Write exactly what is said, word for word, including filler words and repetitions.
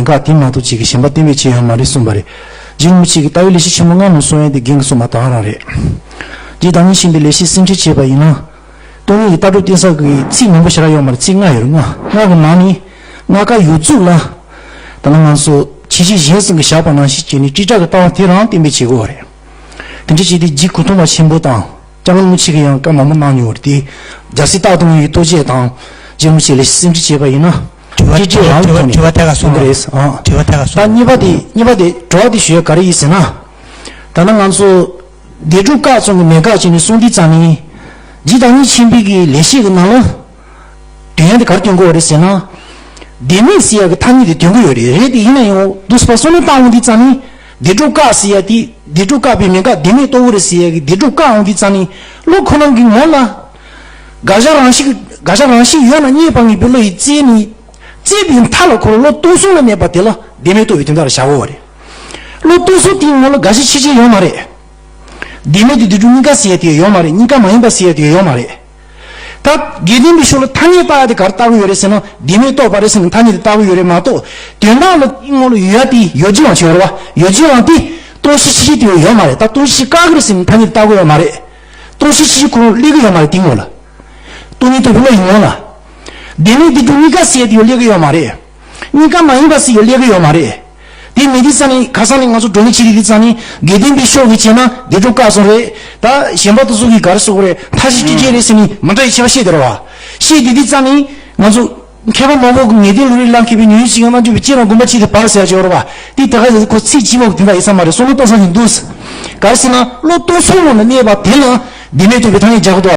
ག་དེ་མ་གཏོགས་ཅིག་གི་གཞན་པ་གཏན་འབེབས་བྱས་ཡོད་མ་རེད་གསུངས་པ་རེད། རྗེ་རིན་པོ་ཆེ་གིས་ལྟ་བའི་ལེགས་བཤད་ཆེན་མོ་ལྔ་ནང་གསུངས་ཡ་དེ་རྒན་གྱིས་གསུངས་པ་དེ་ག་རང་རེད། རྗེ་བདག་ཉིད་ཆེན་པོས་ལེགས་བཤད་སེམས་ཁྲིད་བྱས་པ་ཡིན་ན། སྟོང་ཉིད་ཀྱི་ལྟ་གྲུབ་བསྟན་ས་གི་ཚིག་མང་པོ་ཞེ་དྲག་ཡོད་མ་རེད། ཚིག་ལྔ་ཡོད་རེད། ལྔ་ལྔ་གི་ནང་ནས་ལྔ་ཀ་ཡོད་ཚུལ་ལ། ད་ནི་ང་ཚོ་ཁྱད་ཆོས་གཞན་གསུམ་གྱིས་བཞག་པ་ནང་བཞིན་བྱས་ནས་ཀྲི་ཀྲ་གི་ལྟ་བ་དེ་རང་གཏན་འབེབས་བྱེད་དགོས་པ་རེད། དེ་འདྲ་བྱས་ཏེ་རྗེ་གུང་ཐང་པ་ཆེན་པོ་དང་། སྐྱབས་མགོན་རིན་པོ་ཆེ་གིས་ཡང་བཀའ་མང་པོ་གནང་མྱོང་བ་རེད་དེ། རྒྱལ་སྲས་སྟག་གདོང་གི་རྟོགས་བརྗོད་དང་། རྗེ་རིན་པོ་ཆེ་ལེགས་བཤད་སེམས་ཁྲིད་བྱས་པ་ཡིན་ན། དྲི་བ་དྲི་བ་དྲི་བ་དྲི་བ་ཐད་ཀ་གསུང་གི་རེད། ཨང་། དྲི་བ་ཐད་ཀ་གསུང་། ད་གཉིས་པ་དེ་གཉིས་པ་དེ་དྲི་བ་དེ་ཞུ་ཡ་ག་རེ་ཡིན་ཟེར་ན། ད་ནི་ང་ཚོ་བདེ་དྲོད་བཀག་ཙམ་གྱི་མེད་དཀའ་བྱས་ནས་གསུང་དུས་ཙམ་ནས། རྗེ་བདག་ཉིད་ཆེན་པོའི་གི་ལེགས་བཤད་ཀྱི་ནང་ལ། དོན་དེ་ག་རེ་སྟོན་གྱི་ཡོད་རེད་ཟེར་ན། བདེན་མེད་ཟེར་ཡ་གི་ཐ་སྙད་དེ་སྟོན་གྱི་ཡོད་རེད། རེད་དེ་ཡིན་ན་ཡང་འདུག་སེ་བསམ་བློ་བཏང་འོང་དུས་ཙམ་ནས། བདེ་དྲོད་བཀག་ཟེར་ཡ་དེ། བདེ་དྲོད་བཀག་པའི་མེད་དཀའ་བདེན་མེད་རྟོགས་ཀྱི་རེད་ཟེར་ཡ་གི་བདེ་དྲོད་བཀག་འོང་དུས་ཙམ་ནས། བློ་ཁོ་རང་གི་ངོ་ལ། དགག་བྱ་རང་བཞིན། དགག་བྱ་རང་བཞིན་ཡོད་ན་རྙེད་པར་ངེས་པའི་བློ་ཡིས་བཙལ་ནས། བཙལ་བའི་མཐའ་ལ་ཁོ་རང་བློ་སྟོང་གསུམ་ལ་གནས་པ་དེ་ལ་བདེན་མེད་རྟོགས་པའི་དོན་དག་ལ་བཞག་གི་ཡོད་རེད། བློ་སྟོང་གསུམ་དེའི་ངོ་ལ་དགག་བྱ་ཕྱིན་ཅི་ཡོད་མ་རེད། བདེན་མེད་དེ་བདེ་དྲོད་གཉིས་ཀ་ཟེར་ཡ་དེ་ཡོད་མ་རེད། གཉིས་ཀ་མ་ཡིན་པ་ཟེར་ཡ་དེ་ཡོད་མ་རེད། ད་དགེ་ལྡན་པའི་ཕྱོགས་ལ་ཐ་སྙད་བཏགས་ཡ་དེ་ག་རེ་བཏགས་ཀྱི་ཡོད་རེད་ཟེར་ན། བདེན་མེད་རྟོགས་པ་རེད་ཟེར་ནས་ཐ་སྙད་དེ་བཏགས་ཀྱི་ཡོད་རེད་མ་གཏོགས། དོན་དག་ལ་དེའི་ངོ་ལ་ཡོད་ཡ་དེ་ཡོད་བྱེད་དབང་ཅིག་ཡོད་རེད་བ། ཡོད་བྱེད་དབང་དེ་སྟོང་གཞི་ཕྱིན་ཅི་དེ་ཡོད་མ་རེད། ད་སྟོང་གཞི་བཀག་གི་རེད་ཟེར་ནས་ཐ་སྙད་དེ་བཏགས་ཀྱི་ཡོད་མ་རེད། སྟོང་གཞི་ཕྱིན་ཅི་ཁོ་རང་སླེབས་ཀྱི་ཡོད་མ་རེད། དེའི་ངོ་ལ། སྟོང་ཉིད་རྟོགས་པའི་བློ་ཡི་ངོ་ལ། བདེན་མེད་བདེ་དྲོད་གཉིས་ཀ་ཟེར་ཡ་དེ་ཡང་སླེབས་ཀྱི་ཡོད་མ་རེད། གཉིས་ཀ་མ་ཡིན་པ་ཟེར་ཡ་སླེབས་ཀྱི་ཡོད་མ་རེད། དེ་མེད་དུས་ཙམ་ནས་ཁ་སང་ནས་ང་ཚོ་བགྲོ་གླེང་བྱེད་དུས་ཙམ་ནས་དགེ་ལྡན་པའི་ཕྱོགས་ཀྱིས་བྱས་ན་བདེ་དྲོད་བཀག་སོང་རེད། ད་གཞན་པ་དེ་ཚོ་གིས་ག་རེ་ཟེར་གྱི་རེད། མཐའ་བཞི་སྤྲོས་བྲལ་རེད་ཟེར་ནས་མི་འདྲ་བའི་ཁྱད་པར་བཤད་བསྡད་རེད་བ། བཤད་དུས་དུས་ཙམ་ནས་ང་ཚོ་མཁས་པ་མང་པོ་གིས་ངེས་དོན་ལུང་རིགས་ལ་མཁས་པའི་ཉོན་ཡིད་ཆེས་ཀྱང་རྣལ་འབྱོར་པའི་སྤྱན་རས་དགོངས་པ་ཆེ་དེ་བར་ཟེར་ཡ་ཅིག་ཡོད་རེད་བ། དེ་ད་ག་ཟེར་ཁོ་ཚིག་གཅིག་པོ་དེ་འདྲ་ཡིན་ས་མ་རེད། བསམ་བློ་གཏོང་ས་ཞིག་འདུག། ག་རེ་ཟེར་ན་བློ་སྟོང་གསུམ་ངོ་ལ་གནས་པ་དེ་ལ་བདེན་མེད་རྟོགས་པའི་ཐ་སྙད་སྦྱར་གྱི་འདུག།